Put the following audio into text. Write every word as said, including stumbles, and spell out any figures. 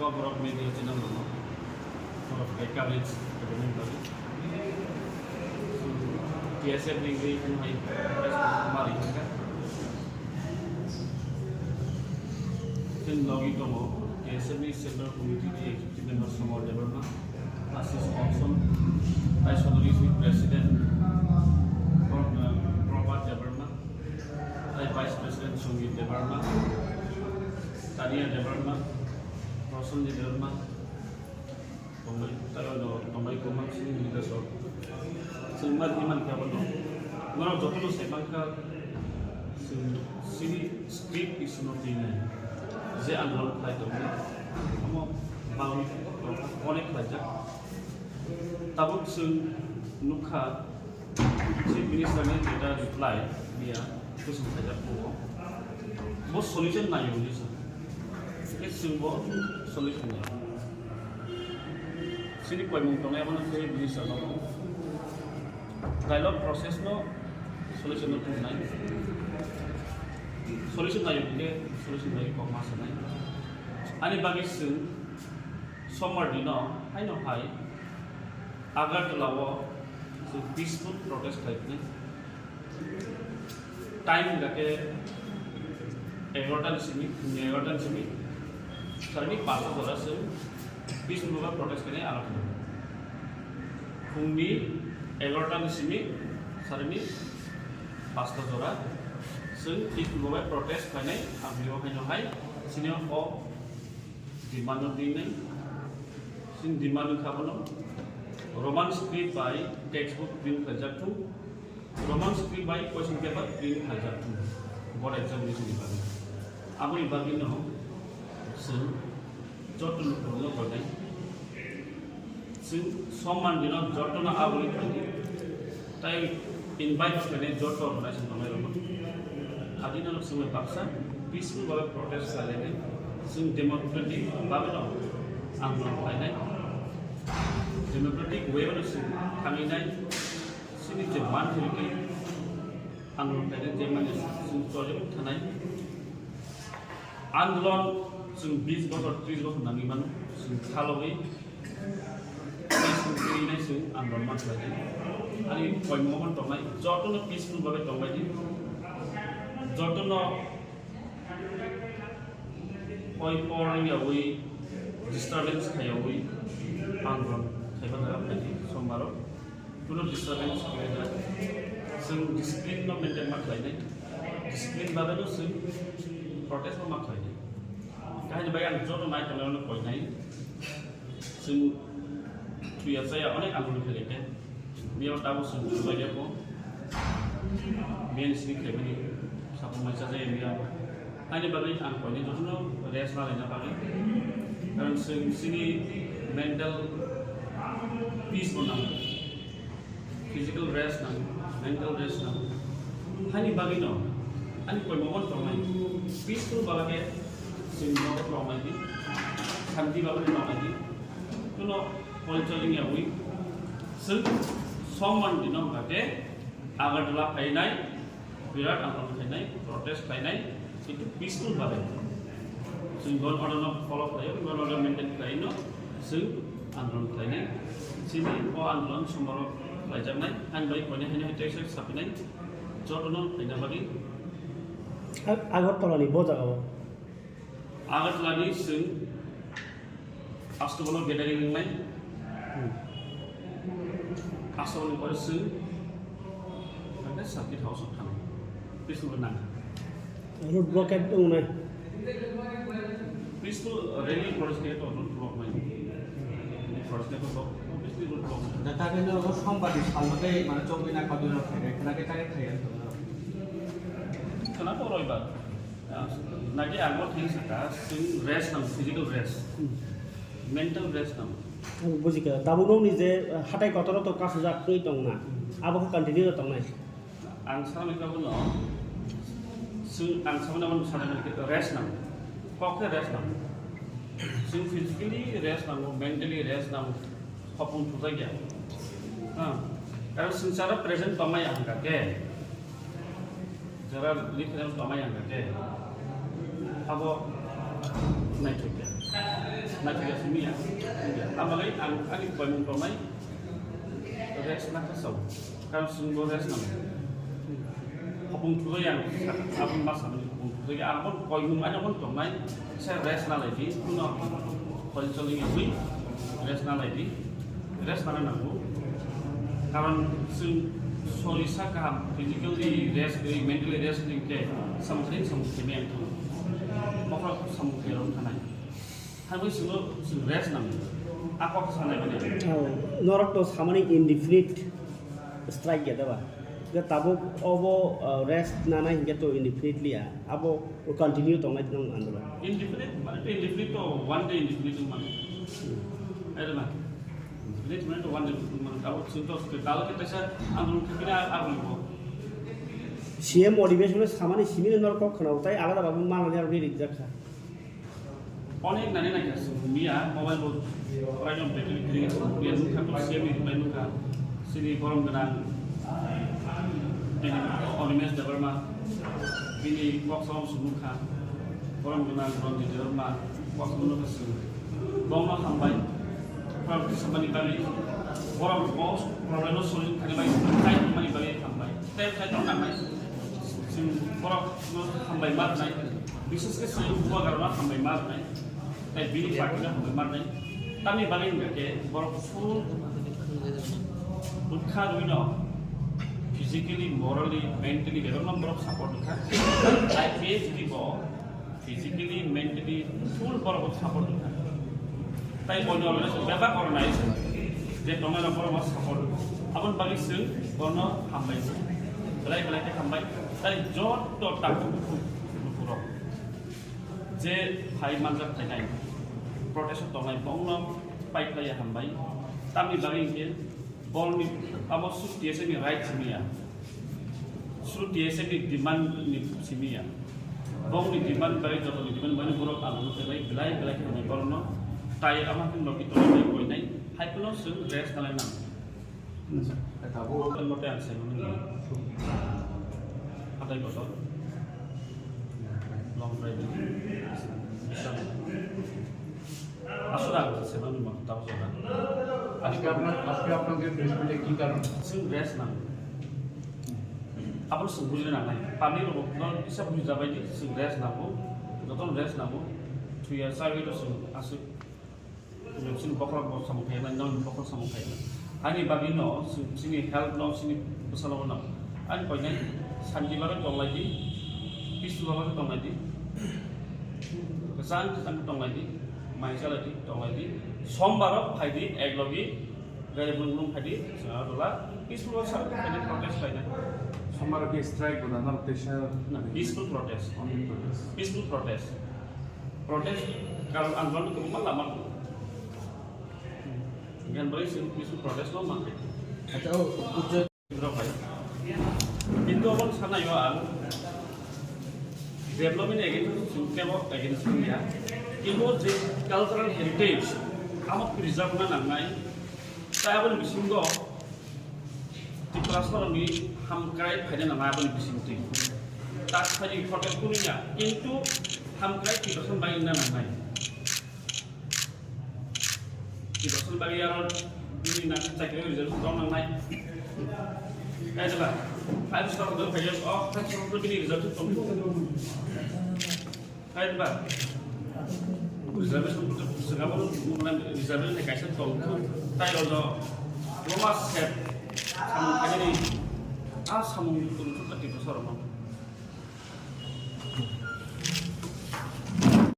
Borok media channel rok no borok bai coverage khaimani bagwi. T S F ni wngwi phano hai press conference mari hwnka. Chini logi tongo T S F ni Central Committee ni Executive Member Somar Debbarma, Ashish Onson, Vice President Pro-, Prabhat Debbarma, tei Vice President Sangeet Debbarma, Tania Debbarma, Prasenjit Debbarma, tongbai, tei ono tongbai kwbang sini leaders rok. Chwng ma di mankha bono. Norok jotono sai mankha, chwng sini script issue no twi nai. Je ang norok khlai tongmani, omo bagwi onek khlaijak. Tabuk chwng nukha, Chief Minister ni jeta reply dia, kusung khaijak bo. Bo solution nai hwnwi sa. Hwnkhe chwng bo solution nai. Chini koimung tongnai abono khe Minister no dialogue process no solution no tubunai. Solution nai hwnkhe solution nai kok ma sanai. Ani bagwi chwng Sombar dino haino hai Agartala o chwng peaceful protest khlai phunai. Time hwnkha khe egarota ni simi, phungni egarota ni simi, sarni pasta jora chwng peaceful bai protest khainai Agartala. Phungni egarota ni simi, sarni pasta jora chwng peaceful bai protest khainai, ang bo haino hai sini o demand no dinai. Chini demand wngkha bono Roman script bai textbook print khlaijak thung, Roman script bai question paper print khlaijak thung, board examination ni bagwi. Aboni bagwi no chwng joto no koinai. Chwng Sombar dino jotono aboni phaidi. Tai invite khlainai joto organization tongnai rokno. Adi no chwng baksa peaceful babe protest khlainai. Chwng democratic babe no andolon khlainai. Democratic way no chwng thanginai. Chini je man thwrwngwi andolon khlainai je mani chwng chojagwi thanai. Andolon chwng bis bosor, tris bosor nangwi mano, chwng khalogwi tei chwng twiwi nai chwng andolon ma khlai di. Ani koimung obo tongnai jotono peaceful babe tongbai di, jotono oi por wngyawi disturbance khaiyawi andolon khaiba jaga phai di Sombaro. Kuno disturbance khlai da. Chwng discipline no maintain ma khlainai. Discipline babe no chwng protest no ma khlainai. Kahini bai ang joto nai tongnai no koinai. Chwng thuya chaya onek andolon khlai khe. Biya tabo chwng thubai ya ko. Biya ni sini khlaimani sapung mai chajaya biya. Ani bagwi ang koinai jotono rest ma laina bagwi. Karon chwng chini mental peace bo nango. Physical rest nang, mental rest nang. Hani bagwi no, ani koi mogon tongnai. Peaceful bagwi chwng nogo tongnai di, shanti bagwi tongnai di. Kuno culture ni yawi, chwng Sombar dino hwnkha khe Agartala phainai, birat andolon khainai, protest khainai, kintu peaceful bagwi. Chwng law and order no follow khlaio, law and order maintain khlaino, chwng andolon khlainai. Chini o andolon Sombaro khlaijaknai, ang bai koinai haino hai text sapinai, jotono khlaina bagwi. Ag-, Agartala ni bo jaga o. Agartala ni chwng Asto bono gathering wngnai. Hmm. Asto ni pore chwng tangkhe circuit house o thangnai. Peaceful nang. Road blockade wngnai. Peaceful rally forest gate o road block nai. Forest gate o block, obviously road block nai. Da ta khe no Sombar ni salma tei mane chokwi na kadui rok khaikhe khna khe ta khe khaiya. Khna to roibar. Nagi ang bo thani saka, chwng rest nang, physical rest, mental rest nang. Ang bujikha, tabuk nokni je, eh, hatai kotor to kasujak twi tongna, abo khe continue tongnai. Ang sanai kha bono, chwng ang sanai mano sanai mano khe rest nang, kok khe rest nang. Chwng physically rest nango, mentally rest nango, khopung thujakya. Ha, karon swngcharo present tongmaya hwnkha khe. Jora likhe tongmai ang khe abo naithokya. Naithoya simi ya. Amalai ang ani koimung tongnai rest na kasau. Karon sungbo rest nang. Hopung thujai ang abun masa mani hopung thujai ang bon koimung ani bon tongnai se rest na lai di. Kuno koi choli ngi hui rest na lai di. Rest na nang bu. Karon sung sori sa kaham physically rest gri mentally rest gri ke samthing samthing me ang thang. Mokol samthing rom thanai. Hangwi swngo, chwng rest nang. A kok sanai mani. Oh, norok to samani indefinite strike ya daba. Ga tabuk obo, uh, rest nana hingke to indefinitely ya. Abo continue tongnai nang andro. Indefinite mane to indefinite to one day indefinite mane. Hmm. Ai daba. Indefinite mane to one day indefinite mane. Abo chwng to kal ke tesa andro kikina abo. C M motivation samani simini norok kok khna utai alada babu manani aro ri rijak kha. Onek nani nai ka sung mia mobile bo rajon battery kri ya nukha to siya mi bai nukha sini borom gwnang bini Animesh Debbarma bini kok sam sung nukha borom gwnang Ranjit Debbarma kok sam nukha sung bongno hambai problem samani bali borom bo problem no solution khani bai tai mani bali hambai tai tai tong nang nai sung borom no hambai mar nai. Bises khe chwng bubagrano hambai ma rwnai, tai bini party no hambai ma rwnai. Tamni bagwi hwnkha khe borok full bwkha rwino physically, morally, mentally bebakno borok support wngkha. I P F T bo physically, mentally full borok support wngkha. Tai boino rwino bebak organize je tongnai rok borok support. Aboni bagwi chwng bono hambai. Belai belai khe hambai. Tai joto takhuk bukhuk lukurok. Je phai manjak phainai, protest o tongnai bongno pai phlaiya hambai. Tamni bagwi hinkhe borokni abo suru T S F ni right simi ya. Suru T S F ni demand ni simi ya. Bongni demand bai jotoni demand bai borok ang nukhe bai belai belai khe hambai borokno tai ama khe noki tongnai koinai hai phano chwng rest nalai nang. Tabuk. Mote ang saimano ni. Hatai kotor. Long drive. Asura ang saimano ni mote tabuk jora. আজকে আপনার, আজকে আপনাদের প্রেস মিটে কি কারণ? Chwng rest nang. Aboni chwng bujina nangnai. Public rok no kisa buji jabai di, chwng rest nango. Jotono rest nango. Thuya chawi to chwng aswk. Chini bokhorok bo samung khaina, nini bokhorok samung khaina. Ani bagwi no chini health no, chini bwsalo no. Ani koinai santi bagwi tonglai di, peaceful bagwi tonglai di. Kwchang kwchang tonglai di, mai chalai di, tonglai di. Sombar o phai di, ek logi gari bulung bulung phai di, chwng aro dola peaceful bagwi sa khaina protest khaina. Sombar o khe strike bo na, na, teisa? Na, peaceful protest. Only protest. Peaceful protest. Protest karon andolon kwbangma lama tongo. Gan bai se peaceful protest no mankhe. Acha, o, o, Rok bai. Kintu aboni sanai o ang development against chwng kebo against wngya. Kintu je cultural heritage amo preserve na nangnai. Tai aboni bisingo Tiprasarokni hamkrai phaina nangnai aboni bisingtwi. Tak phaini hotel kunuya, kintu hamkrai Tiprasa bai wngna nangnai. Tiprasa bai aro bini na chakri reserve tong nangnai. Kaisa ba, five star hotel khayo, oh, five star hotel bini reserve tong. Hai ba? Reservation sengabo reservation hai kaisa tong. Tai ro do loma set samung khainani a samung tong thuk kati bosor no.